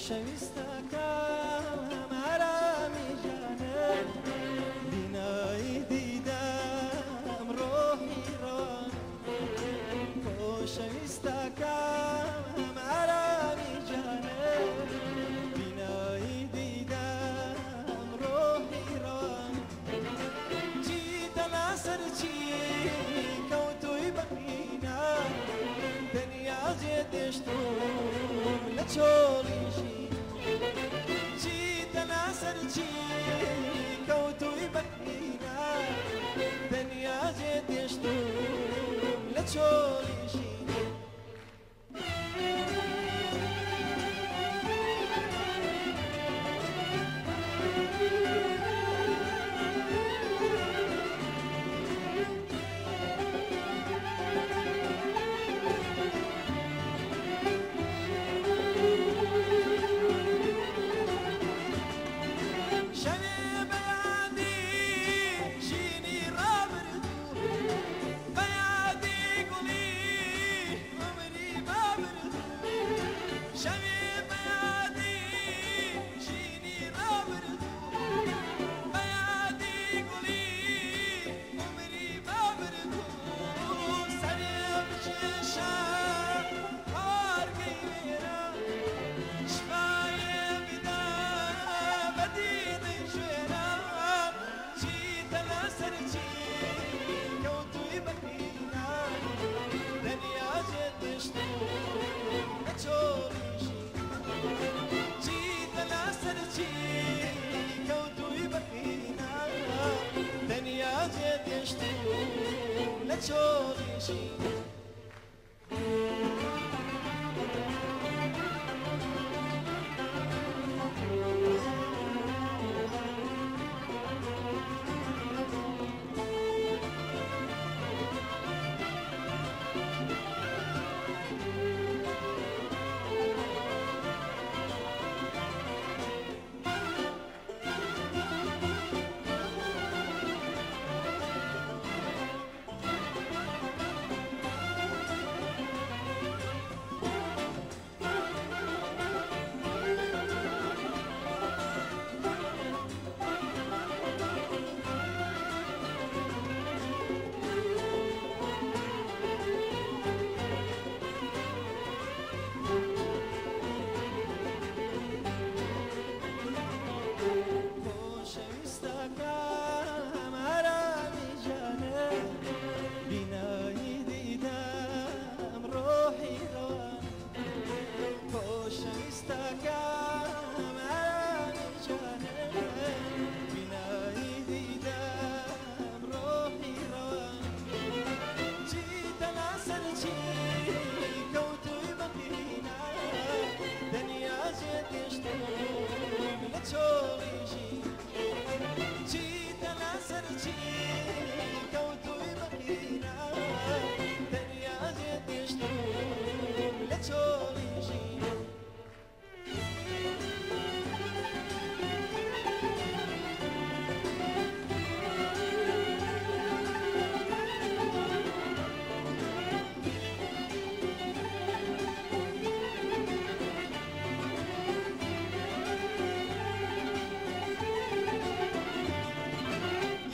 خۆشەویستەکەم ئارامی ژیانە بینایی دیدەم ڕۆحی ڕەوان خۆشەویستەکەم ئارامی ژیانە بینایی دیدەم ڕۆحی ڕەوان چیتە لەسەر چی کەوتووی بەقینا دنیا جێ دێشتوم لە چۆڵیشی چیتە لەسەر چی کەوتووی بەقینا دنیا جێ دێشتوم لە چۆڵیشی. شەوێ بەیادی ژینی ڕابردوو بەیادی گوڵی عومری بابردوو شەوێ بەیادی ژینی ڕابردوو بەیادی گوڵی عومری بابردوو سەرێ بکێشە هاوارگەی وێرە شفایێ بدە بە دیدەی ژێرە چیتە لەسەر چی کەوتووی بەقینا دنیا جێ دێشتوو لە چۆڵیشی چیتە لەسەر چی کەوتووی بەقینا دنیا جێ دێشتوو لە چۆڵیشی. خۆشەویستەکەم ئارامی ژیانە بینایی دیدەم ڕۆحی ڕەوان خۆشەویستەکەم ئارامی ژیانە بینایی دیدەم ڕۆحی ڕەوان چیتە لەسەر چی کەوتووی بەقینا دنیا جێ دێشتوم لە چۆڵیشی چیتە لەسەر چی کەوتووی بەقینا دنیا جێ دێشتوم لە چۆڵیشی.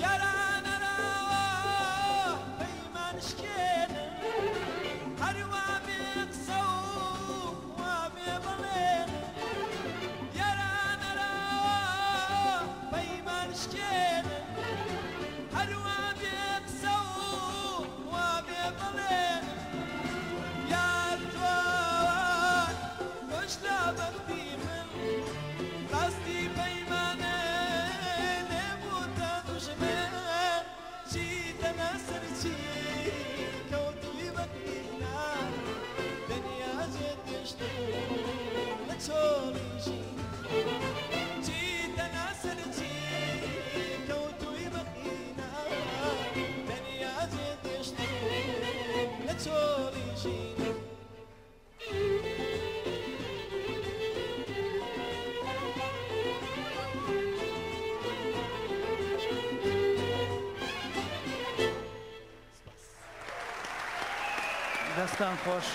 یارانە ڕاوە پەیمان شکێنن هەروە بێ قسە و وا بێ بڵێنن یارانە ڕاوە پەیمان شکێنن هەروە بێ قسە و وا بێ بڵێنن یار توان خۆش لە بەختی من ڕاستی پەیمانە لێبووتە دوژمن چیتە لەسەر چی کەوتووی بەقینا دنیا جێ دێشتوو لە چۆڵیشی چیتە لەسەر چی کەوتووی بەقینا دنیا جێ دێشتوو لە چۆڵیشی. دەستان خۆش.